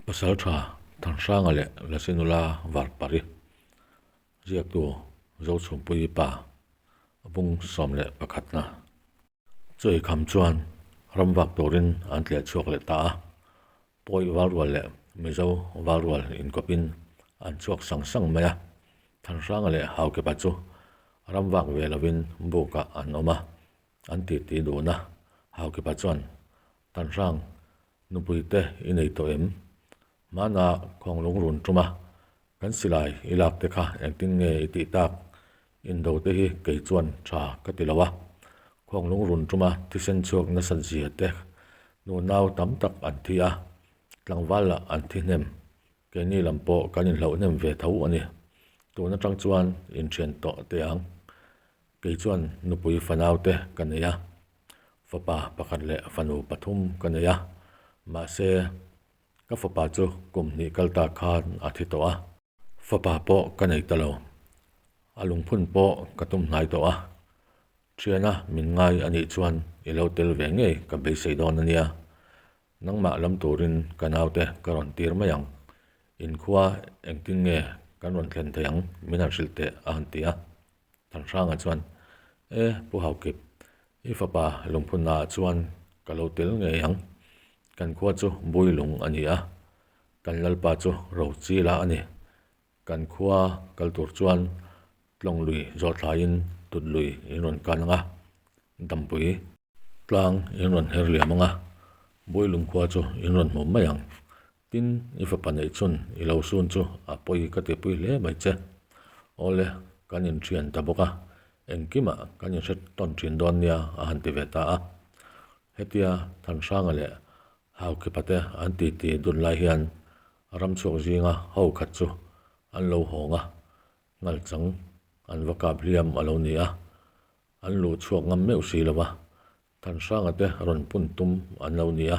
Pasaltha Thanhranga leh Lasinula Varpari ziaktu Zochhumpuii pa a bung 11 na. Chawi kham chuan ramvak turin an tleh chhuak leh ta a, Pawi valrual leh Mizo valrual inkawpin an chhuak sang sang mai a, Thanhranga leh Haukepa chu ramvak ve lovin bukah an awm a, an titi dun a, Haukepa chuan Thanhrang Nupui te i nei tawh em? Hmana khawnglung run tum a, kan silai i lak te kha engtin nge i tih tak? Indo te hi kei chuan tha ka ti lo a, khawnglung run tum a thisen chhuak nasat zia te nunau tam tak an thi a, tlangval lah an thi hnem, keini lam pawh kan inhloh hnem ve tho a ni. Tun atang chuan inthian tawh teh ang. Kei chuan nupui fanau te ka nei a, fapa pakhat leh fanu pathum ka nei a, mahse ka fapa chu kum hnih kal ta khan a thi tawh a. Fapa pawh ka nei ta lo, a lungphun pawh ka tum hnai tawh a, thiana min ngai a nih chuan i lo tel ve ngei ka beisei dawn a nia, nangmah lam turin ka naute ka rawn tir mai ang, inkhua engtin nge kan rawn thlen thei ang min han hrilh teh a han ti a. Thanhranga chuan, E, Pu Haukip, i fapa lungphunnaah chuan ka lo tel ngei ang. Kan khua chu Builung a ni a, kan Lalpa chu Rochila a ni. Kan khua kal tur chuan tlawng lui zawh thlaiin tut lui in rawn kan ang a, dampui tlang in rawn her liam ang a, Builung khua chu in rawn hmu mai ang. Tin, i fapa neih chhun i lo sun chu a pawi ka tipui hle mai che. Awle, kan inthian ta bawk a, engkimah kan inhre tawn thin dawn nia a han ti ve ta a. Hetia Thanhranga leh Haukipa te an titi dun lai hian ramchhuak zinga ho khat chu an lo hawng a, ngalchang an va kap hliam a lo ni a, an luh chhuak ngam meuh si lo va. Thanhranga te rawn pun tum an lo ni a,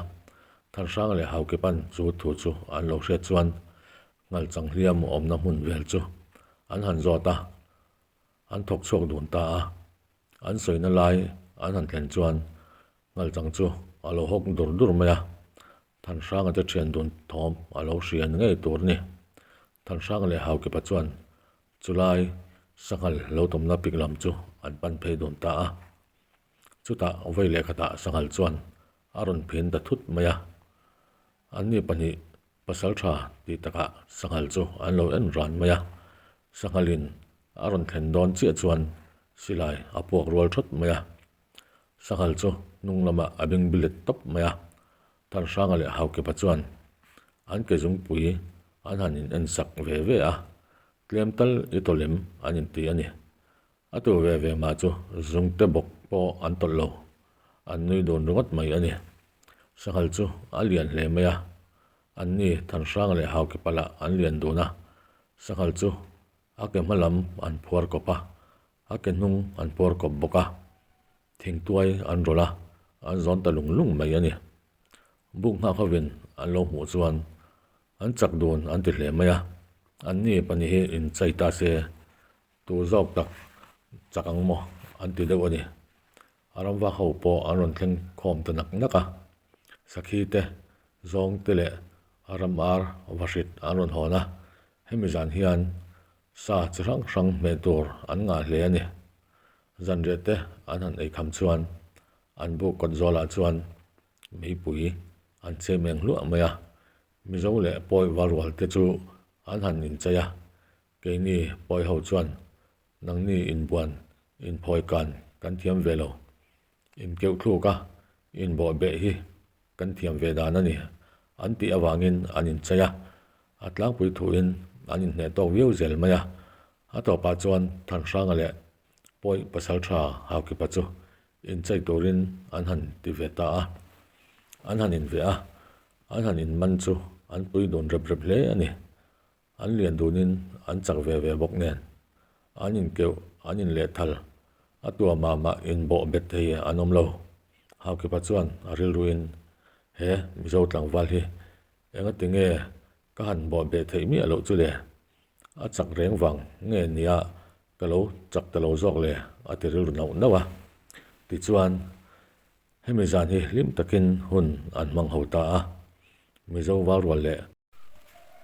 Thanhranga leh Haukipan chu thu chu an lo hriat chuan Ngalchang hliam awmna hmun vel chu an han zawt a, an thawk chhuak dun ta a. An sawina lai an han thlen chuan Ngalchang chu a lo hawk dur dur mai a, Thanhranga te thian dun thawm a lo hrian ngei tur a ni. Thanhranga leh Haukipa chuan chulai sanghal lo tawmna pik lam chu an pan phei dun ta a. Chutah vawi lehkhatah sanghal chuan a rawn phin ta thut mai a, anni pahnih pasal tha tih takah sanghal chu an lo en ran mai a, sanghalin a rawn thlen dawn chiah chuan silai a puak rual thawt mai a, sanghal chu hnung lamah a bing bilet tawp mai a, Thanhranga leh Haukepa chuan an ke zungpui an han in en sak ve ve a, tlem tal i tawlh em an inti a ni. A tu ve ve mah chu zungte bawk pawh an tawlh lo, an nui dun ringawt mai a ni. Sanghal chu a lian hle mai a, anni Thanhranga leh Haukipala an lian dun a, Sanghal chu a ke hma lam an phuar kawp a, a ke hnung an phuar kawp bawk a, thingtuai an rawlh a, an zawn ta lung lung mai a ni. Buk nghak hovin an lo hmuh chuan an chak dun an ti hle mai a, anni pahnih hi inchei ta se Tu zawk tak chak ang maw an ti deuh a ni. A ramva ho pawh an rawn thleng khawm ta nak nak a. Sakhi te, zawng te leh a ram ar vahrit an rawn hawn a. Hemi zan hian sa chi hrang hrang hmeh tur an ngah hle a ni. Zanriah te an han ei kham chuan an buk kawt zawlah chuan meipui an chhem eng hluah mai a. Mizo leh pawi varual te chu an han inchei a. Keini pawi ho chuan nangni inbuan inphawi kan kan thiam ve lo. Inkeuh thluk a, inbawh beh hi kan thiam ve dan a ni an tih avangin an inchei a, a tlangpui thuin an inhneh tawk viau zel mai a. A tawpah chuan Thanhranga leh Pawi Pasaltha Haukipa chu inchei turin an han ti ve ta a. An han inve a, an han inman chu an pui dun rep rep hle a ni. An lian dunin an chak ve ve bawk nen, an inkeuh, an inlehthal, a tua mah mah inbawh bet thei an awm lo. Haukipa chuan a rilruin, He Mizo tlangval hi engati nge ka han bawh beh theih miah loh chu le? A chak reng vang nge nia ka lo chak ta lo zawk le? a ti rilru nauh nauh a. Tichuan, hemi zan hi hlim takin hun an hmang ho ta a, Mizo valrual leh.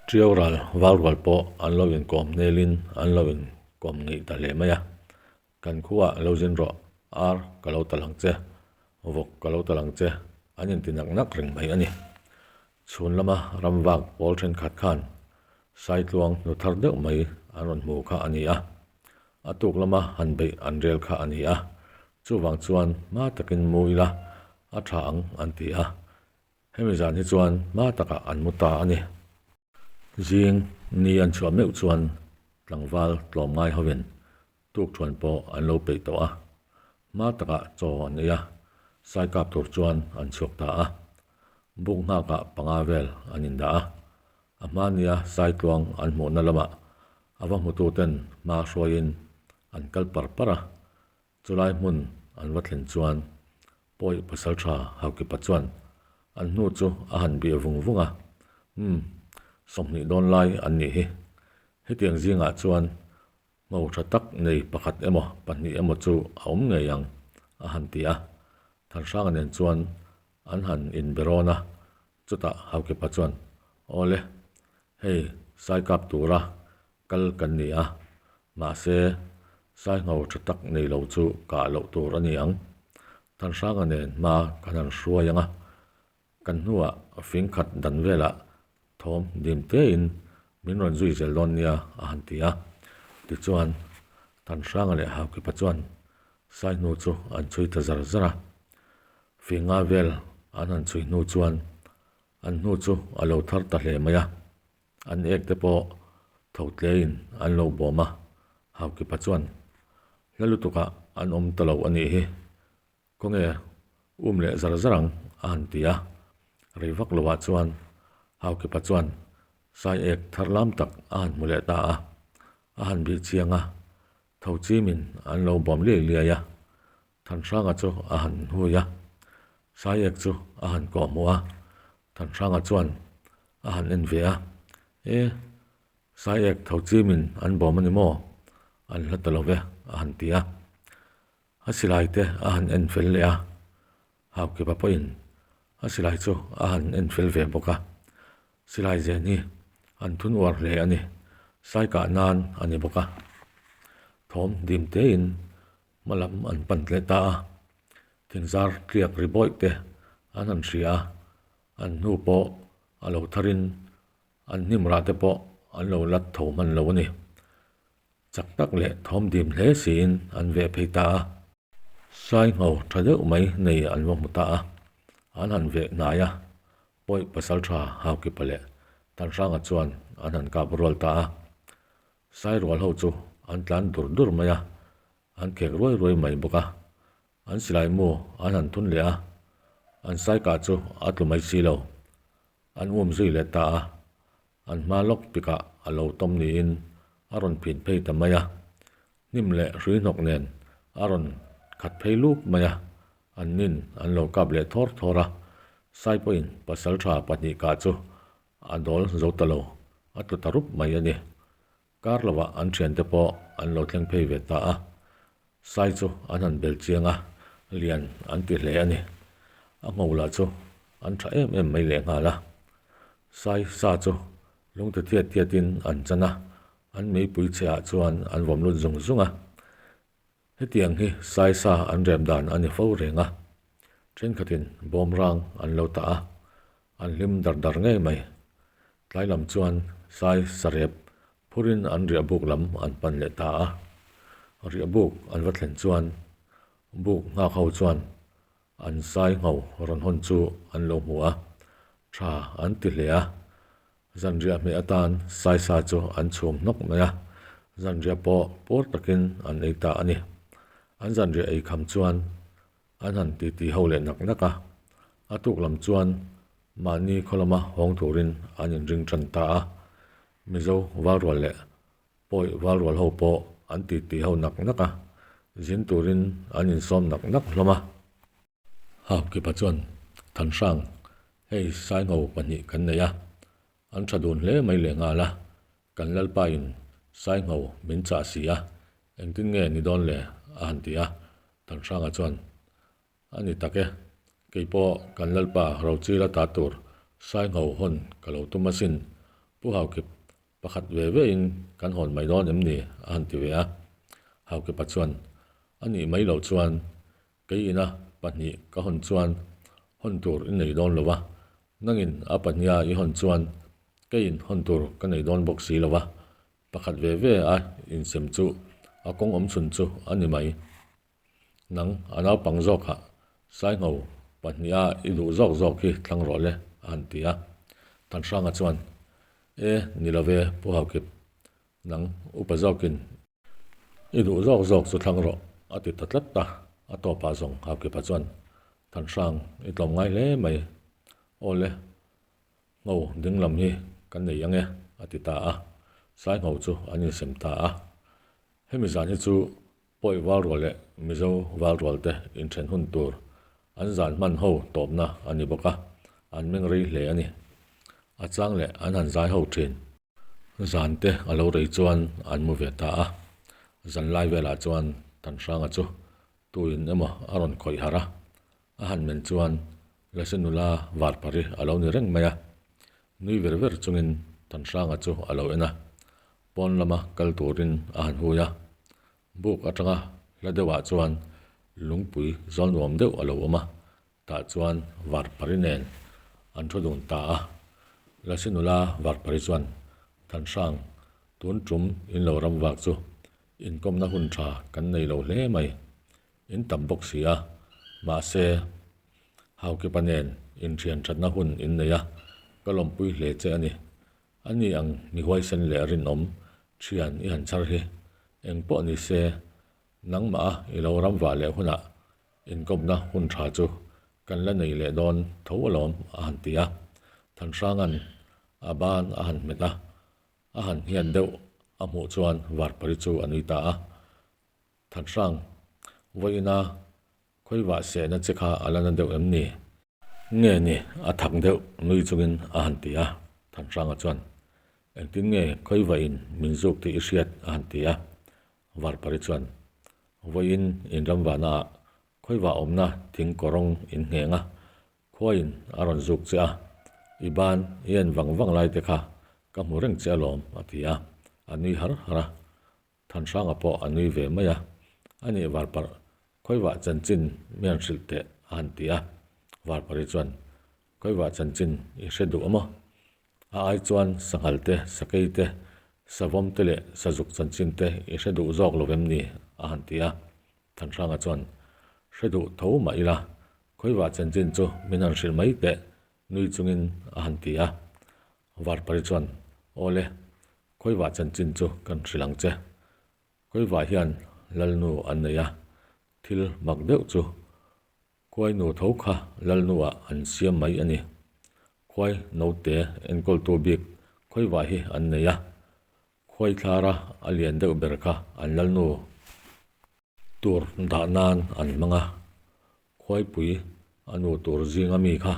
Ṭiau ral val rual pawh an lo inkawm hnelin an lo inkawm ngeih ta hle mai a. Kan khuaah lo zin rawh, ar ka lo tal ang che, vawk ka lo tal ang che, an inti nak nak reng mai a ni. Chhun lama ram vak pawl thenkhat khan Saitluang hnu thar deuh mai an rawn hmu kha a ni a. A tuk lama han beih an rel kha a ni a. Chuvang chuan hma takin mu ila a tha ang an ti a. Hemi zan hi chuan hma takah an mu ta a ni. Zing ni an chhuah meuh chuan tlangval tlawm ngai hovin tukthuan pawh an lo peih tawh a. Hma takah chaw an ei a, sai kap tur chuan an chhuak ta a. Buk nghakah panga vel an indah a. A hma nia sai tluang an hmuhna lamah a va hmututen hma hruaiin an kal par par a. Chulai hmun an va thlen chuan Pawi pasaltha Haukipa chuan an hnu chu a han bih vung vung a, Umm, 20 dawn lai an nih hi. Hetiang zingah chuan hmo tha tak nei pakhat emaw pahnih emaw chu a awm ngei ang, a han ti a. Thanhranga nen chuan an han inbe rawn a, chutah Haukipa chuan, Awle, hei Saikap tura kal kan ni a, mahse Saingho tha tak nei lo chu kah loh tur a ni ang. Thanhranga nen hma kan han hruai ang a, kan hnuah fing khat dan velah thawm dim tein min rawn zui zel dawn nia a han ti a. Tichuan Thanhranga leh Haukipa chuan Saihnu chu an chhui ta zar zar a. Finga vel an han chhui hnu chuan an hnu chu a lo thar ta hle mai a. An ek te pawh tho tleiin an lo bawm a, Haukipa chuan hla lutukah an awm ta lo a nih hi, khawnge um leh zar zar ang a han ti a. Rei vak lovah chuan Haukipa chuan sai ek thar lam tak a han hmu leh ta a, a han bih chiang a, tho chimin an lo bawm liai liai a. Thanhranga chu a han hui a, Saiek chu a han kawh hmuh a, Thanhranga chuan a han en ve a, E, Saiek tho chimin an bawm a ni maw? An hla ta lo ve, a han ti a. A silai te a han en fel leh a, Haukipa pawhin a silai chu a han en fel ve bawk a. Silai zen hi an thun uar hle a ni, Sai kah nan a ni bawk a. Thawm dim tein Hma lam an pan tleh ta a, thingzar tliak ri bawih te an han hria a, an hnu pawh a lo tharin an hnim rah te pawh an lo lat tho hman lo a ni. Chak tak leh thawm dim hle siin an veh phei ta a. Saingho tha deuh mai nei an va hmu ta a, an han veh hnai a, Pawi pasaltha Haukipa leh Tanhranga chuan an han kap rual ta a. Sairual ho chu an tlan dur dur mai a, an khek ruai ruai mai bawk a. An silai mu an han thun leh a, an saikah chu a tlu mai si lo. An um zui leh ta a, an hma lawk pikah a lo tawm niin a rawn phin phei ta mai a. Hnim leh hrui hnawk nen a rawn khat phei lup mai a, an nin an lo kap leh thawr thawr a. Sai pawhin pasaltha pahnih kah chu A dawl zo ta lo, a tlu ta rup mai a ni. Kar lovah an thiante pawh an lo thleng phei ve ta a, Sai chu an han bel chiang a, lian an ti hle a ni. A ngho lah chu an tha em em mai lehnghal a. Sai sa chu lungte tiat tiatin an chan a, an meipui chhe ah chuan an vawm lut zung zung a. Hetiang hi saisa an rem dan a ni fo reng a, thenkhatin bawmrang an lo tah a, an hlim dar dar ngei mai. Tlai lam chuan sai sarep phurin an riah buk lam an pan leh ta a, riah buk an va thlen chuan buk nghak ho chuan an sai ngho rawn hawn chu an lo hmu a, tha an ti hle a. Zanriah hmeh atan saisa chu an chhum hnawk mai a, zanriah pawh pawr takin an ei ta a ni. An zanriah ei kham chuan an han titi ho leh nak nak a, a tuk lam chuan mahni khaw lama hawng turin an inring tan ta a. Mizo valrual leh Pawi valrual ho pawh an titi ho nak nak a, zin turin an insawm nak nak hlawm a. Haukipa chuan, Thanhrang, hei Saingho pahnih kan nei a, an tha dun hle mai leh nghal a, kan Lalpain Saingho min chah si a, engtin nge ni dawn le? a han ti a, Thanhranga chuan, A ni tak e, keipawh kan Lalpa Rochila ta tur Saingho hawn ka lo tum asin. Pu Haukip, pakhat ve ve in kan hawn mai dawn em ni? a han ti ve a. Haukipa chuan, A nih mai loh chuan kei ina pahnih ka hawn chuan hawn tur i nei dawn lo va, nangin a pahniha i hawn chuan keiin hawn tur ka nei dawn bawk si lo va, pakhat ve ve a insem chu a kawng awm chhun chu a ni mai. Nang a naupang zawkah Saingho pahniha i duh zawk zawk hi thlang rawh le, a han ti a. Thanhranga chuan, E, ni lo ve, Pu Haukip, nang upa zawkin i duh zawk zawk chu thlang rawh, a ti ta tlat a. A tawpah zawng Haukipa chuan, Thanhrang, i tlawm ngai hle mai. Aw le, Ngho dinglam hi kan nei ang e, a ti ta a. Saingho chu an insem ta a. Hemi zan hi chu Pawi Valrual leh Mizo Valrual te inthen hun tur an zan hman ho tawpna a ni bawk a, an meng rei hle a ni. A chang leh an han zai ho thin. Zan te a lo rei chuan an mu ve ta a, zan lai velah chuan Thanhranga chu tuin emaw a rawn khawih harh a, a han men chuan Lasi nula Varpari a lo ni reng mai a, nui ver ver chungin Thanhranga chu a lo en a, pawn lama kal turin a han hui a. Buk atanga hla deuhah chuan lungpui zawl nuam deuh a lo awm a, tah chuan Varpari nen an thu dun ta a. Lasi nula Varpari chuan Thanhrang tun tum in lo ram vak chu inkawmna hun tha kan nei lo hle mai. In tam bawk si a, mahse Haukipa nen inthian thatna hun in nei a, ka lawmpui hle che a ni. A ni ang mi huaisen leh rinawm thian i han chhar hi eng pawh ni se, nangmah a i lo ram vah leh hunah inkawmna hun tha chu kan la nei leh dawn tho alawm a han ti a. Thanhranga'n a ban a han hmet a, a han hian deuh a hmuh chuan Varpari chu a nui ta a. Thanhrang, vawiina khawivah sehna che kha a la na deuh em ni? Nge ni, a thak deuh nui chungin a han ti a. Thanhranga chuan, Engtin nge khawivahin min zuk tih i hriat? a han ti a. Varpari chuan, Vawiin inramvahnaah khawivah awmna thing kawrawng in ngheng a, khuaiin a rawn zuk che a, i ban i en vang vang lai te kha ka hmu reng che alawm, a ti a, a nui har har a. Thanhranga pawh a nui ve mai a, a nih Varparh khawivah chanchin mi han hrilh teh a han ti a, Varparhi chuan khawivah chanchin i hre duh a maw? A ai chuan sanghal te, sakei te, savawm te leh sazuk chanchin te i hre duh zawk lo vem ni? a han ti a, Thanhranga chuan hre duh tho mah ila khawivah chanchin chu min han hrilh mai teh nui chungin a han ti a, Varparhi chuan aw le, Khawivah chanchin chu kan hrilh ang che. Khawivah hian Lalnu an nei a, thil mak deuh chu Khuainu tho kha Lalnu-ah an siam mai a ni. Khuai note enkawltu bik Khawivah hi an nei a, Khuai thlara a lian deuh ber kha an Lalnu tur dah nan an hmang a, Khuaipui a nu tur zinga mi kha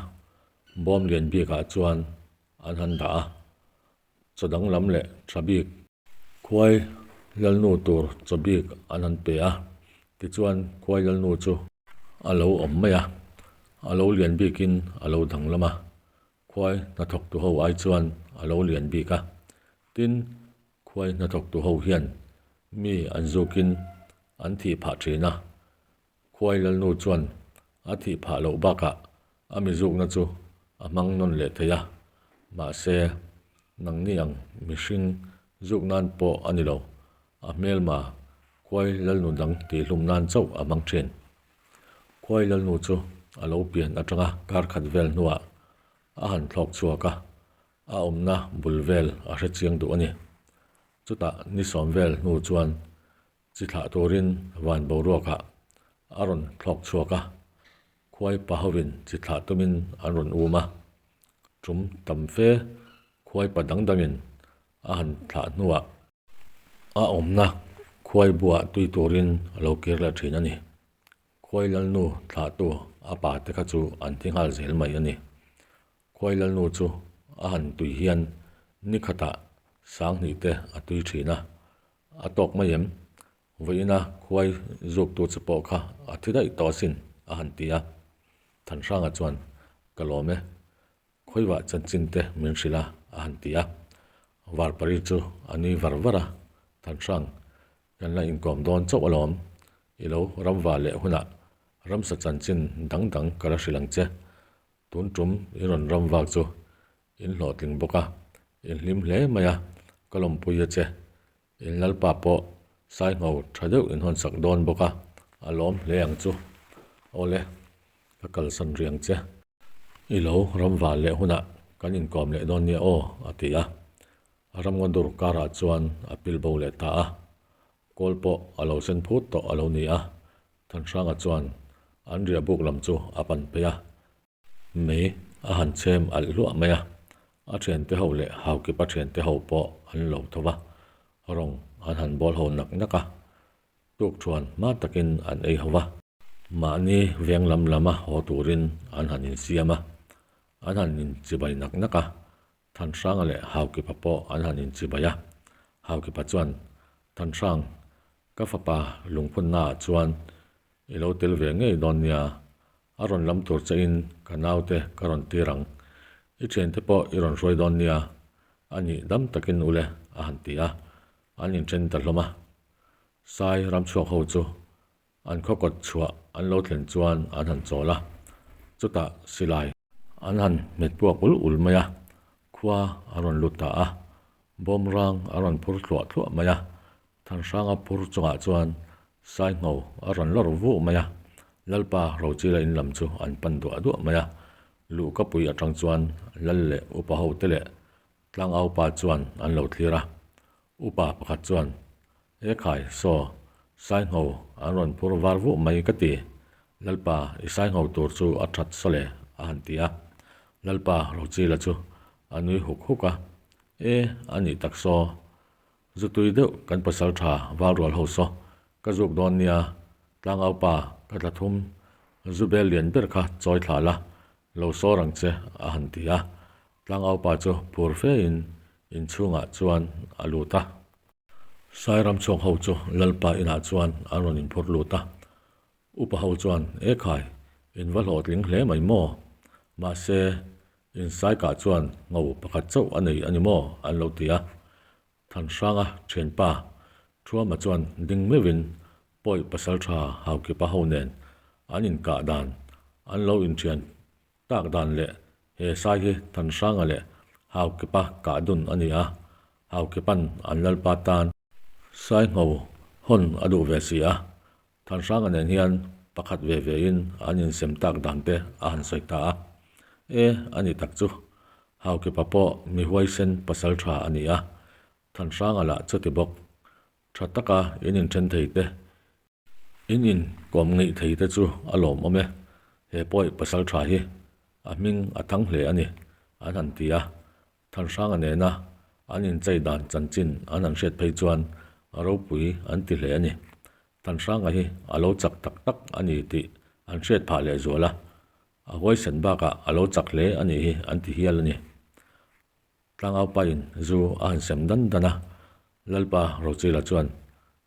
bawm lian bikah chuan an han dah a. Chaw danglam leh tha bik. Khuai lalnu tur chaw bik an han pe a, tichuan khuai lalnu chu a lo awm mai a, a lo lian bikin a lo danglam a, khuai hnathawktu ho ai chuan a lo lian bik a, tin khuai hnathawktu ho hian mi an zukin an thih phah thin a, Khuai Lalnu chuan a thih phah loh bakah a mizukna chu a hmang nawn leh thei a, mahse nangni ang mihring zuk nan pawh a ni lo, a hmelma Khuai Lalnu dang tihhlum nan chauh a hmang thin. Khuai Lalnu chu a lo pian atanga kar khat vel hnuah a han thlawk chhuak a, a awmna bul vel a hrechiang duh a ni. Chutah ni sawm vel hnu chuan Chi thlah turin van boruakah a rawn thlawk chhuak a, khuai pa hovin chi thlah tumin an rawn um a. Tum tam fe khuai pa dang dangin a han thlah hnuah a awmna khuai buah tui turin a lo kir leh thin a ni. Khuai lalnu thlahtu a pa te kha chu an thi nghal zel mai a ni. Khuai lalnu chu a han tui hian ni khatah sanghnih te a tui thin a, A tawk mai em? Vawiina khuai zuktu che pawh kha a thi daih tawh asin, a han ti a. Thanhranga chuan, Ka lawm e, khuaivah chanchin te min hrilh a, a han ti a. Varpari chu a nui var var a, Thanhrang, kan la inkawm dawn chauh alawm. I lo ramva leh hunah ramsa chanchin dang dang ka la hrilh ang che. Tun tum i rawn ramvak chu in hlawhtling bawk a, in hlim hle mai a, ka lawmpui a che. In lalpa pawh saingho tha deuh in hawnsak dawn bawk a, a lawm hle ang chu. Awle, ka kalsan riang che. I lo ramval leh hunah kan inkawm leh dawn nia aw, a ti a. Ramngaw dur karah chuan a pil bo leh ta a. Kawl pawh a lo sen phut tawh a lo ni a. Thanhranga chuan an riah buk lam chu a pan phei a. Mei a han chhem alh hluah mai a. A thiante ho leh Haukipa thiante ho pawh an lo tho va. Rawng an han bawl ho nak nak a. Tukthuan hma takin an ei ho va. Mahni veng lam lama haw turin an han insiam a. An han inchibai nak nak a. Thanhranga leh Haukipa pawh an han inchibai a. Haukipa chuan, Thanhrang, ka fapa lungphunnaah chuan i lo tel ve ngei dawn nia, a rawn lam tur chein ka naute ka rawn tir ang. I thiante pawh i rawn hruai dawn nia, a nih dam takin ule, a han ti a. An inthen ta hlawm a. Sai ramchhuak ho chu An khawkawt chhuah an lo thlen chuan an han chawl a, chutah silai an han hmet puak ul ul mai a, khua a rawn lut ta a, bawmrang a rawn phur thluah thluah mai a, Thanhranga phur chungah chuan Saingho a rawn lawr vuh mai a, Lalpa Rochila in lam chu an pan duah duah mai a, Luhkapui atang chuan Lal leh upa ho te leh Tlangaupa chuan an lo thlir a, Upa pakhat chuan, E khai, saw, Saingho an rawn phur var vuh mai ka ti. Lalpa, i Saingho tur chu a that saw le, a han ti a. Lalpa Rochila chu a nui huk huk a, E, a nih tak saw, zu tui deuh kan pasal tha val rual ho saw, ka zuk dawn nia, Tlangaupa ka tla thum, zu bel lian ber kha chawi thla la, lo sawr ang che, a han ti a. Tlangaupa chu phur fein inchhungah chuan a lut a. Sairam chhuak ho chu Lalpa inah chuan an rawn inphur lut a. Upa ho chuan, E khai, in va hlawhtling hle mai maw? Mahse, in Saikah chuan ngo pakhat chauh a nei a ni maw? an lo ti a. Thanhranga thianpa Thuama chuan ding meuhin Pawi pasaltha Haukipa ho nen an inkah dan, an lo inthian tak dan leh he sai hi Thanhranga leh Haukipa kah dun a ni a, Haukipa'n an lalpa tan Saingho hawn a duh ve si a, Thanhranga nen hian pakhat ve vein an insem tak dan te a han sawi ta a. E, a ni tak chu. Haukipa pawh mi huaisen pasal tha a ni a, Thanhranga lah chuti bawk. Tha taka in inthen thei te, in inkawm ngeih thei te chu a lawmawm e. He pawi pasal tha hi a hming a thang hle a ni, an han ti a. Thanhranga nena an inchei dan chanchin an han hriat phei chuan a ropui an ti hle a ni. Thanhranga hi a lo chak tak tak a ni tih an hriat phah leh zual a, a huaisen bakah a lo chak hle a nih hi an ti hial a ni. Tlangaupain zu a han sem dan dan a, Lalpa Rochila chuan,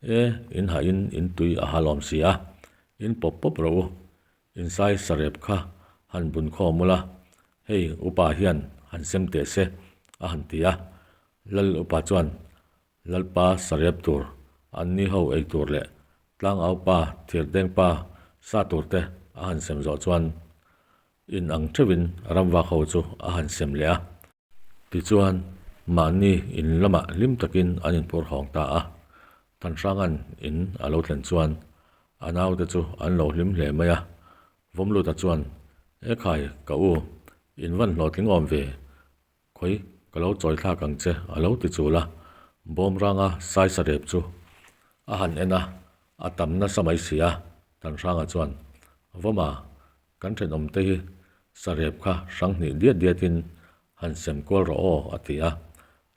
E, in hahin in tui a halawm si a, in pawp pawp rawh u, Insai sarep kha han bun khawm ula, hei upa hian han sem teh se, a han ti a. Lal upa chuan Lalpa sarep tur, anni ho ei tur leh tlangaupa thirdengpa sa tur te a han sem zawh chuan in ang theuhin ramvak ho chu a han sem leh a. Tichuan, mahni in lamah hlim takin an inphur hawng ta a. Thanhranga'n in a lo thlen chuan a naute chu an lo hlim hle mai a. Vawmluta chuan, E khai, ka u, in van hlawhtling awm ve, khawi ka lo chawi thlak ang che a lo ti chul a. Bawmranga saisa rep chu a han en a, a tam nasa mai si a. Thanhranga chuan, Vawma, Kan thenawmte hi sarep kha hrang hnih diat diatin han sem kual rawh aw a ti a,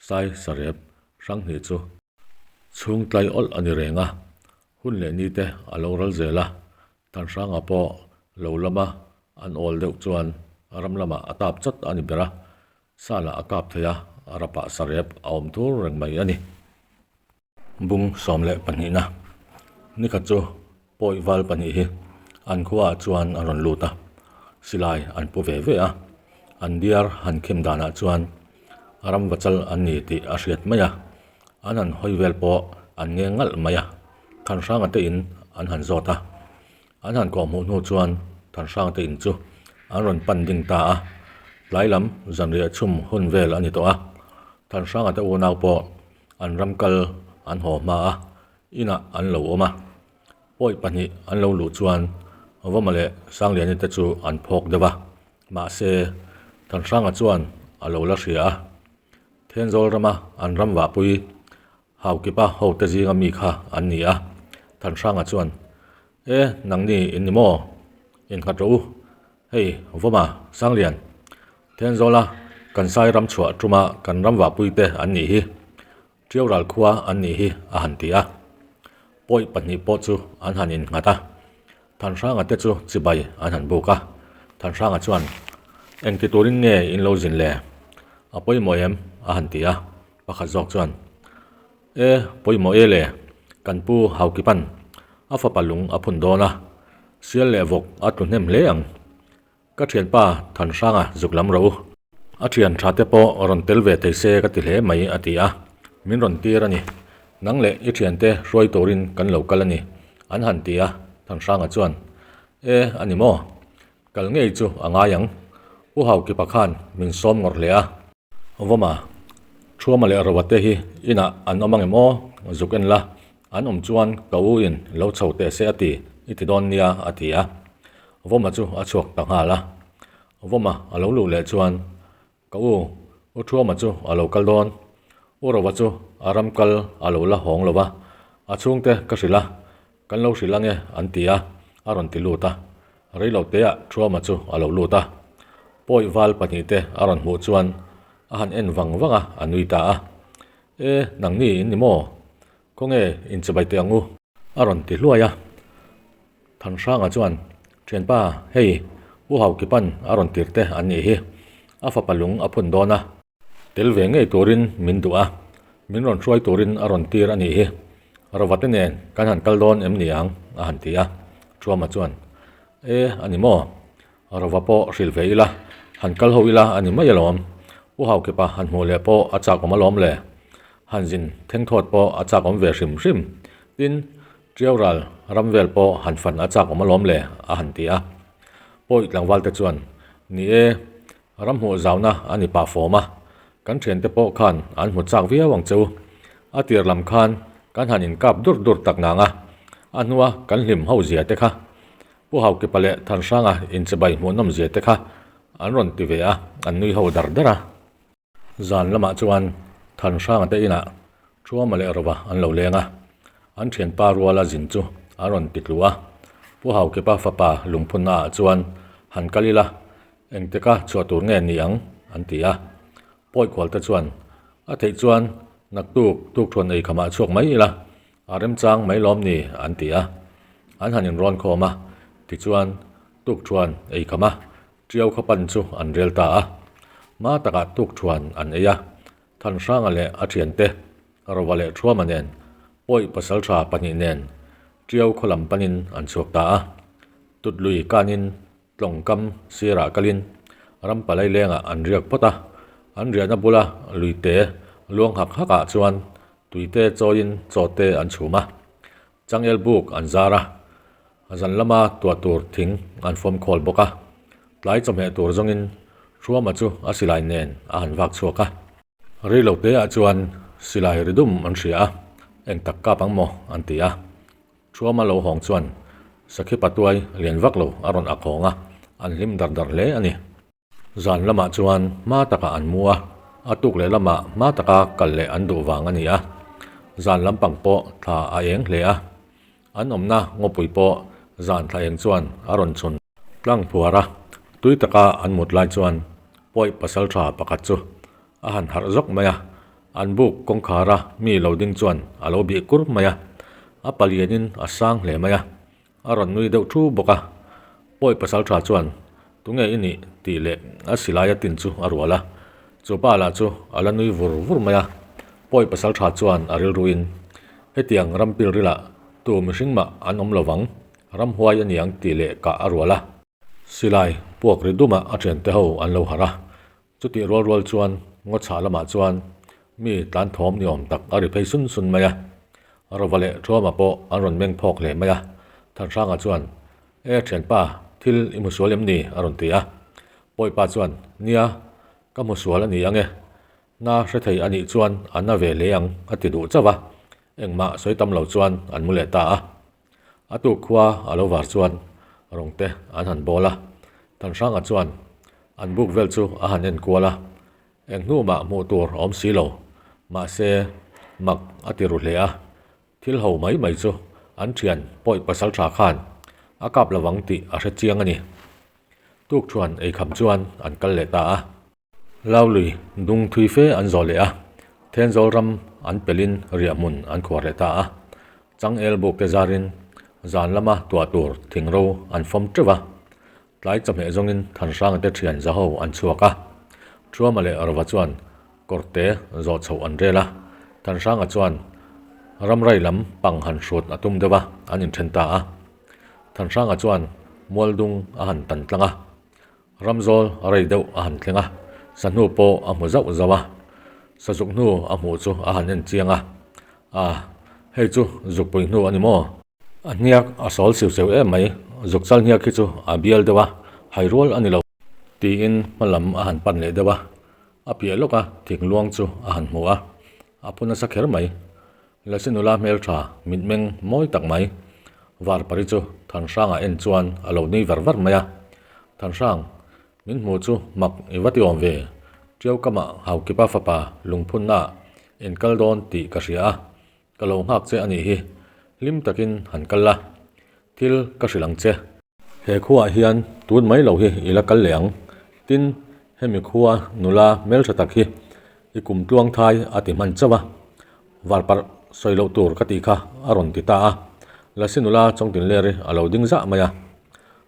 sai sarep hrang hnih chu chhung tlai awlh a ni reng a, hun leh ni te a lo ral zel a, Thanhranga pawh lo lama an awl deuh chuan ram lamah a tap chawt a ni ber a, sa lah a kap thei a, a rapah sarep a awm thur reng mai a ni. Bung 12 na nikhat chu pawi val pahnih hi an khuaah chuan a rawn lut a, silai an pu ve ve a, an diar han khem danah chuan. Ramvachal an ni tih a hriat mai a, an han hawi vel pawh an ngeng ngalh mai a, Thanhranga te in an han zawt a. An han kawhhmuh hnu chuan Thanhranga te in chu an rawn pan ding ta a, tlai lam zanriah chhum hun vel a ni tawh a, Thanhranga te unau pawh an ram kal an haw hma a, inah an lo awm a. Pawi pahnih an lo luh chuan Vawma leh Sangliani te chu an phawk deuh a, mahse Thanhranga chuan a lo la hria a, Thenzawl rama an ram vahpui Haukipa hote zinga mi kha an ni a, Thanhranga chuan, E, nangni in ni maw? Innghat rawh u, hei Vawma, Sanglian, Thenzawla kan sai ram chhuah tuma kan ram vahpui te an nih hi. Ṭiau ral khua an nih hi a han ti a. Pawi pahnih pawh chu an han innghat a. Thanhranga te chu chibai an han buk a. Thanhranga chuan, Engti turin nge in lo zin le? A pawimawh em? a han ti a. Pakhat zawk chuan, E, pawimawh e le, kan pu Haukipan a fapa lung a phun dawn a, sial leh vawk a tlu hnem hle ang. Ka thianpa Thanhranga zuk lam rawh u. A thian tha te pawh rawn tel ve thei se ka ti hle mai a ti a, min rawn tir a ni. Nang leh i thiante hruai turin kan lo kal a ni an han ti a, Thanhranga chuan, E, a ni maw? Kal ngei chu a ngai ang. U Haukipa khan min sawm ngawrh hle a. Vawma, Thuama leh Roa te hi inah an awm angem aw? Zuk en la, an awm chuan ka u in lo chho teh se a ti, i ti dawn nia a ti a. Vawma chu a chhuak ta nghal a. Vawma a lo luh leh chuan, Ka u, U Thuama chu a lo kal dawn. U Roa chu a ram kal a lo la hawng lo va, a chhungte ka hrilh a, kan lo hrilh ange an ti a, a rawn ti lut a. Reiloteah Thuama chu a lo lut a. Pawi val pahnihte a rawn hmuh chuan a han en vang vang a, a nui ta a. E, nangni in ni maw? Khawnge inchibai teh ang u? A rawn ti hluai a. Thanhranga chuan, Thianpa, hei, U Haukipan a rawn tir te an nih hi. A fapa lung a phun dawn a. Tel ve ngei turin min duh a, min rawn hruai turin a rawn tir a nih hi. Rovate nen kan han kal dawn em ni ang? a han ti a. Thuama chuan, E, a ni maw? Rova pawh hrilh ve ila, han kal ho ila a ni mai alawm. U Haukipa han hmuh leh pawh a chak awm alawm le. Han zin thengthawt pawh a chak awm ve hrim hrim. Tin, Ṭiau ral ram vel pawh han fan a chak awm alawm le, a han ti a. Pawi tlangval te chuan, Ni e, ram hmuh zauna a ni pah fawm a, kan ṭhiante pawh khan an hmu chak viau ang che u. A tir lam khan kan han inkap dur dur tak nang a, a hnua kan hlim ho zia te kha. Pu Haukipa leh Thanhranga inchibai hmuhnawm zia te kha an rawn ti ve a, an nui ho dar dar a. Zan lamah chuan Thanhranga te inah Thuama leh Rova an lo leng a, an thianpa ruala zin chu an rawn ti tlu a. Pu Haukipa fapa lungphunna ah chuan han kal ila, engteka chhuah tur nge ni ang an ti a. Pawikhual te chuan a theih chuan naktuk tukthuan ei khamah chhuak mai ila, A remchang mai lawm ni an ti a, an han inrawn khawm a, tichuan tukṭhuan ei kham a, ṭiau khaw pan chu an rel ta a. Hma takah tukṭhuan an ei a, Thanhranga leh a ṭhiante, Rova leh Ṭhuama nen, Pawi pasalṭha pahnih nen ṭiau khaw lam panin an chhuak ta a. Tutlui kanin Tlawngkam sirah kalin ram palai lengah an riak phawt a, an riahna bula luite luang hak hakah chuan tuite chawiin chawte an chhum a, changel buk an zar a, zan lama tuah tur thing an fawm khawl bawk a, tlai chawhmeh tur zawngin Hruama chu a silai nen a han vak chhuak a. Reiloteah chuan silai ri dum an hria a, eng tak kap ang maw an ti a. Thuama lo hawng chuan Sakhi patuai lian vak lo a rawn ak hawng a, an hlim dar dar hle a ni. Zan lamah chuan hma takah an mu a, a tuk leh lamah hma taka kal leh an duh vang a ni a. Zan lampang pawh thla a eng hle a, an awmna ngawpui pawh zan thla eng chuan a rawn chhun tlang phuar a, tui taka an mut lai chuan pawi pasaltha pakhat chu A han harh zawk mai a, an buk kawngkhara mi lo ding chuan a lo bih kur mai a, a palianin a sang hle mai a, a rawn nui deuh thu bawk a. Pawi pasal tha chuan, Tunge i nih? tih leh a silai a tin chu a rual a, chu pa lah chu a la nui vur vur mai a. Pawi pasal tha chuan a rilruin, Hetiang ram pilrilah tu mihring mah an awm lovang, ramhuai a niang tih leh kah a rual a. Silai puak ri dumah a thiante ho an lo harh a, Chutih rual rual chuan Ngaw chhah lamah chuan mi tlan thawm ni awm tak a ri phei sun sun mai a. Rova leh Thuama pawh an rawn meng phawk hle mai a. Thanhranga chuan, E thianpa, thil i hmu sual em ni? a rawn ti a. Pawipa chuan, Nia, ka hmu sual a ni ang e. Na hre thei a nih chuan a na ve hle ang a ti duh chauh a. Engmah sawi tam lo chuan an mu leh ta a. A tuk khua a lo var chuan rawng te an han bawl a, Thanhranga chuan an buk vel chu a han en kual a, eng hnu mah hmuh tur a awm si lo, mahse mak a ti ru hle a, thil ho mai mai chu an thian pawi pasal tha khan a kap lovang tih a hre chiang a ni. Tuk thuan eikham chuan an kal leh ta a. Laului dung thui fe an zawh leh a, Thenzawl ram an pelin riah hmun an khuar leh ta a. Changel buk te zarin zan lama tuah tur thing ro an fawm teuh a. Tlai chawhmeh zawngin Thanhranga te thian zaho an chhuak a. Thuama leh Rova chuan kawrte zawh chhoh an rel a. Thanhranga chuan ramrai lam pang han hrut a tum deuh a, an inthen ta a. Thanhranga chuan mualdung a han tan tlang a. Ramzawl a rei deuh a han thleng a, sahnu pawh a hmu zauh zauh a. Sazuk hnu a hmuh chu a han en chiang a, Ah, hei chu zukpui hnu a ni maw? A hniak a sawl siu siu em mai, zuk chal hniak hi chu a bial deuh a, hai rual a ni lo. Tiin hma lam a han pan leh deuh a, a piah lawka thing luang chu a han hmu a, a phu nasa kher mai. Lasi nula hmeltha mitmeng mawi tak mai. Varpari chu Thanhranga en chuan a lo nui var var mai a. Thanhrang, min hmu chu mak i va ti awm ve. Tiau kamah Haukipa fapa lungphunna ah in kal dawn tih ka hria a, ka lo nghak che a nih hi. Hlim takin han kal la, thil ka hrilh ang che. He khuaah hian tun mai lo hi i la kal leh ang. Tin, hemi khua nula hmeltha tak hi i kum tluang thai a ti hman chauh a. Varparh sawi loh tur ka tih kha a rawn ti ta a. Lasi nula Chawngtinleri a lo ding zah mai a.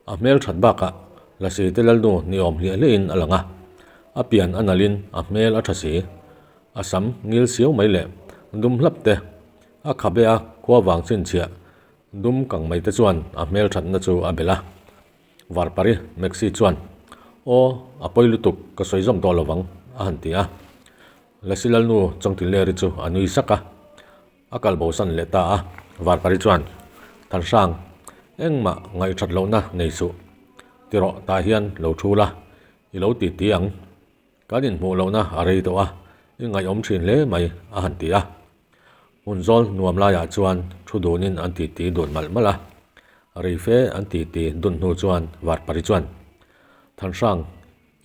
A hmel that bakah Lasi te lalnu ni awm hliah hliahin a lang a. A pian a nalhin a hmel a tha si. A sam ngil siau mai leh dum hlap te a khabe a khua vang chhinchhiah Dum kang mai te chuan a hmel thatna chu a belh a. Varpari Maxi chuan, Aw, a pawi lutuk, ka sawi zawm tawh lovang, a han ti a. Lasi Lalnu Chawngtinleri chu a nui sak a, a kal bosan leh ta a. Varpari chuan, Thanhrang, engmah ngaihthat lohna nei suh. Ti rawh, tah hian lo thu la, i lo ti ti ang. Kan inhmuh lohna a rei tawh a, i ngaihawm thin hle mai, a han ti a. Hmun zawl nuam laiah chuan thu dunin an titi dun malh malh a. Reife an titi dun hnu chuan Varpari chuan, Thanhrang,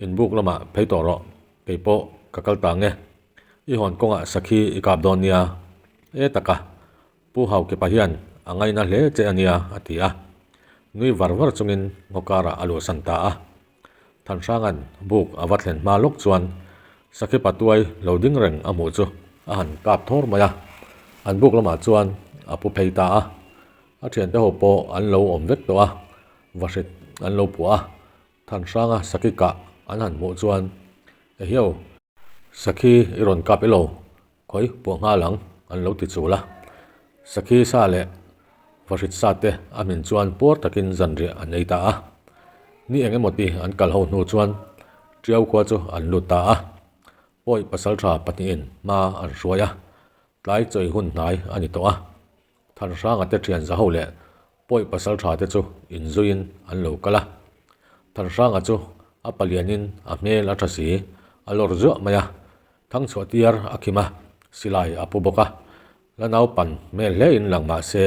inbuk lamah phei tawh rawh, kei pawh ka kal ta nge. I hawn kawngah sakhi i kap dawn nia. E taka, Pu Haukipa hian a ngaina hle che a nia, a ti a. Nui var var chungin ngaw karah a luhsan ta a. Thanhranga'n buk a va thlen hma lawk chuan Sakhi patuai lo ding reng a hmuh chu a han kap thawr mai a. An buk lamah chuan a pu phei ta a. A thiante ho pawh an lo awm vek tawh a, vahrit an lo puah a. Thanhranga Sakhi kah an han hmuh chuan, Ehiau, Sakhi i rawn kap elo? Khawi puah nghal ang an lo ti chul a. Sakhi sa leh vahrit sa te a hmin chuan puar takin zanriah an ei ta a. Ni eng emaw ti an kal ho hnu chuan Tiau khua chu an lut ta a. Pawi pasaltha pahnihin hma an hruai a, tlai chawi hun hnai a ni tawh a. Thanhranga te thian zaho leh Pawi pasaltha te chu inzuiin an lo kal a. Thanhranga chu a palianin a hmel a tha si, a lawr zuah mai a. Thangchhuah tiar a khim a, silai a pu bawk a. La naupan hmel hle in lang mah se,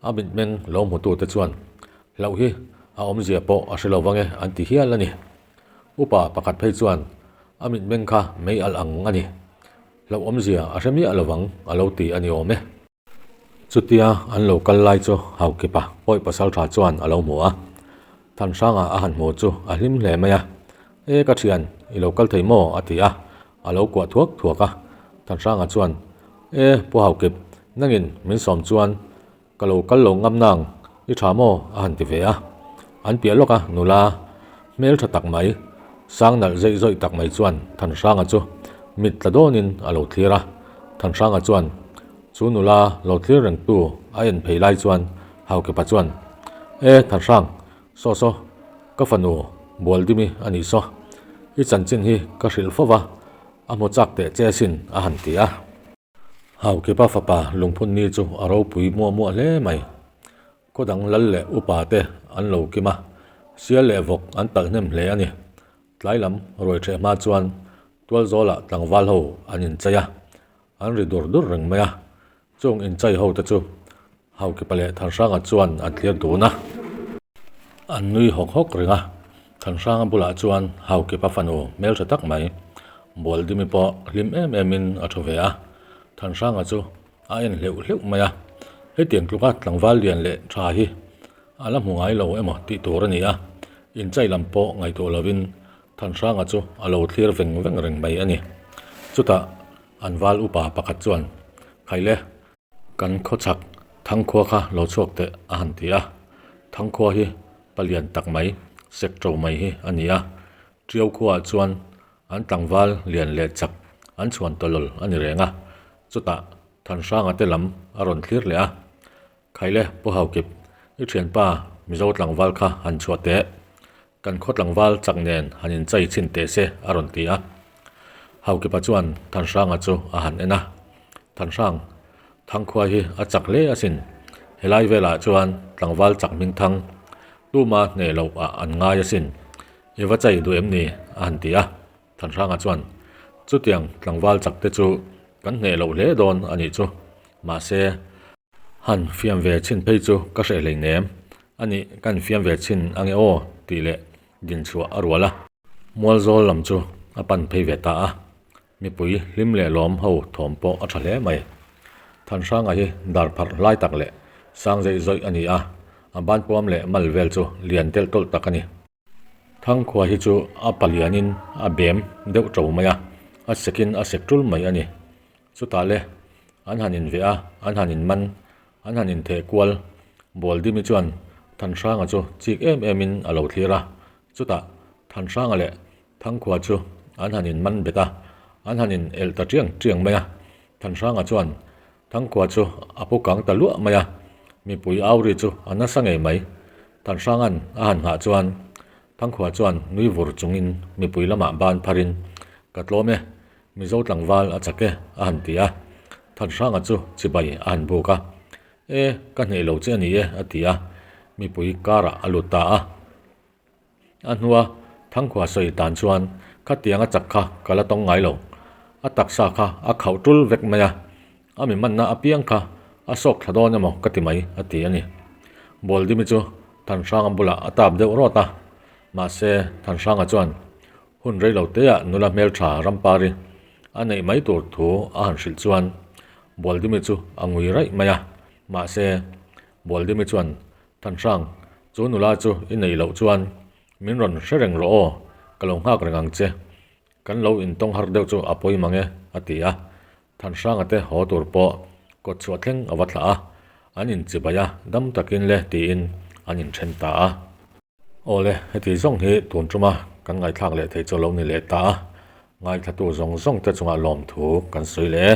a mitmeng lo hmutute chuan hlauh hi a awmzia pawh a hre lo vang e an ti hial a ni. Upa pakhat phei chuan a mitmeng kha mei alh ang a ni. Hlauh awmzia a hre miah lo vang a lo ti a ni awm e. Chutia an lo kal lai chu Haukipa pawi pasal tha chuan a lo hmu a, Thanhranga a han hmu chu a hlim hle mai a, E ka thian, i lo kal thei maw? a ti a, a lo kuah thuak thuak a. Thanhranga chuan, E Pu Haukip, nangin min sawm chuan ka lo kal lo ngam nang, i tha maw? a han ti ve a. An piah lawk a nula hmel tha tak mai, sang nalh zeih zawih tak mai chuan Thanhranga chu mit tla dawnin a lo thlir a. Thanhranga chuan, Chu nula lo thlir rengtu a en phei lai chuan Haukepa chuan, E Thanhrang, saw saw, ka fanu Bualdimi a nih saw. I chanchin hi ka hrilh fo va. A hmu chak teh che asin, a han ti a. Haukipa fapa lungphun ni chu a ropui muah muah hle mai. Khaw dang lal leh upa te an lo kim a, sial leh vawk an talh hnem hle a ni. Tlai lam ruai ṭheh hma chuan tualzawlah tlangval ho an inchei a, an ri dur dur reng mai a. Chung inchei ho te chu Haukipa leh Thanhranga chuan an thlir dun a, an nui hawk hawk reng a. Thanhranga bulah chuan Haukipa fanu hmeltha tak mai Bualdimi pawh hlim em emin a thu ve a. Thanhranga chu a en hleuh hleuh mai a, hetiang tluka tlangval lian leh tha hi a la hmu ngai lo emaw tih tur a ni a, inchei lam pawh ngaihtuah lovin Thanhranga chu a lo thlir veng veng reng mai a ni. Chutah an val upa pakhat chuan, Khaile, Kan khawchhak Thangkhua kha lo chhuak teh a han ti a, Thangkhua hi palian tak mai, sek ṭo mai hi a ni a, Ṭiau khuaah chuan an tlangval lian leh chak an chhuan tawlawl a ni reng a, chutah Thanhranga te lam a rawn thlir leh a, Khaile Pu Haukip, i ṭhianpa Mizo tlangval kha han chhuah teh, Kan khaw tlangval chak nen han inchai chhin teh se a rawn ti a. Haukipa chuan Thanhranga chu a han en a. Thanhrang, Thangkhua hi a chak hle asin. Helai velah chuan tlangval chak hming thang tuma hneh loh ah an ngai asin. I va chai duh em ni? a han ti a. Thanhranga chuan, Chutiang tlangval chak te chu kan hneh loh hle dawn a nih chu. Mahse, Han fiam ve chhin phei chu ka hreh hleinem a nih ka han fiam ve chhin ange aw tih leh din chhuah a rual a. Mualzawl lam chu a pan phei ve ta a, mipui hlim leh lawm ho thawm pawh a tha hle mai. Thanhranga hi dar pharh hlai tak leh sang zeih zawih a ni a, a banpuam leh mal vel chu lian telh tawlh tak a ni. Thangkhua hi chu a palianin a bem deuh ṭo mai a, a sekin a sek ṭul mai a ni. Chutah le, an han inveh a, an han inman, an han intheh kual. Bualdimi chuan Thanhranga chu chik em emin a lo thlir a, chutah Thanhranga leh Thangkhua chu an han inman bet a, an han in elh ta ṭiang ṭiang mai a. Thanhranga chuan Thangkhua chu a pu kang ta luah mai a, mipui auri chu a nasa ngei mai. Thanhranga'n a han nghah chuan Thangkhua chuan nui vur chungin mipui lamah ban pharin, Ka tlawm e, Mizo tlangval a chak e, a han ti a. Thanhranga chu chibai a han buk a. E, ka hneh lo che a ni e, a ti a. Mipui karah a lut ta a. A hnua Thangkhua sawi tan chuan khatiang a chak kha ka la tawng ngai lo. A taksa kha a khauh tul vek mai a. A mi manna apiang kha a sawk thla dawn emaw ka ti mai, a ti a ni. Bualdimi chu Thanhranga bulah a tap deuh rawt a. Mahse, Thanhranga chuan Hun rei lo teah nula hmeltha Rampari a neih mai tur thu a han hrilh chuan Bualdimi chu a ngui raih mai a. Mahse, Bualdimi chuan, Thanhrang, chu nula chu i neih loh chuan min rawn hre reng rawh aw, ka lo nghak reng ang che. Kan lo intawng har deuh chu a pawi mang e, a ti a. Thanhranga te haw tur pawh kawt chhuah thleng a va thlah a, an inchibai a, dam takin le tiin an inthen ta a. Awle, heti zawng hi tun tuma kan ngaihthlak leh thei chu lo ni leh ta a, ngaithlatu zawng zawng te chungah lawmthu kan sawi leh e.